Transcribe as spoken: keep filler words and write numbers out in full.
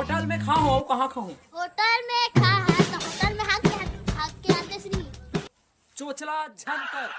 Hotel में खाहूं, अउ कहाँ खाहूं? होटल में खा, हाँ, तो होटल में हाग के, हाग के आते श्री। चोचला झन कर।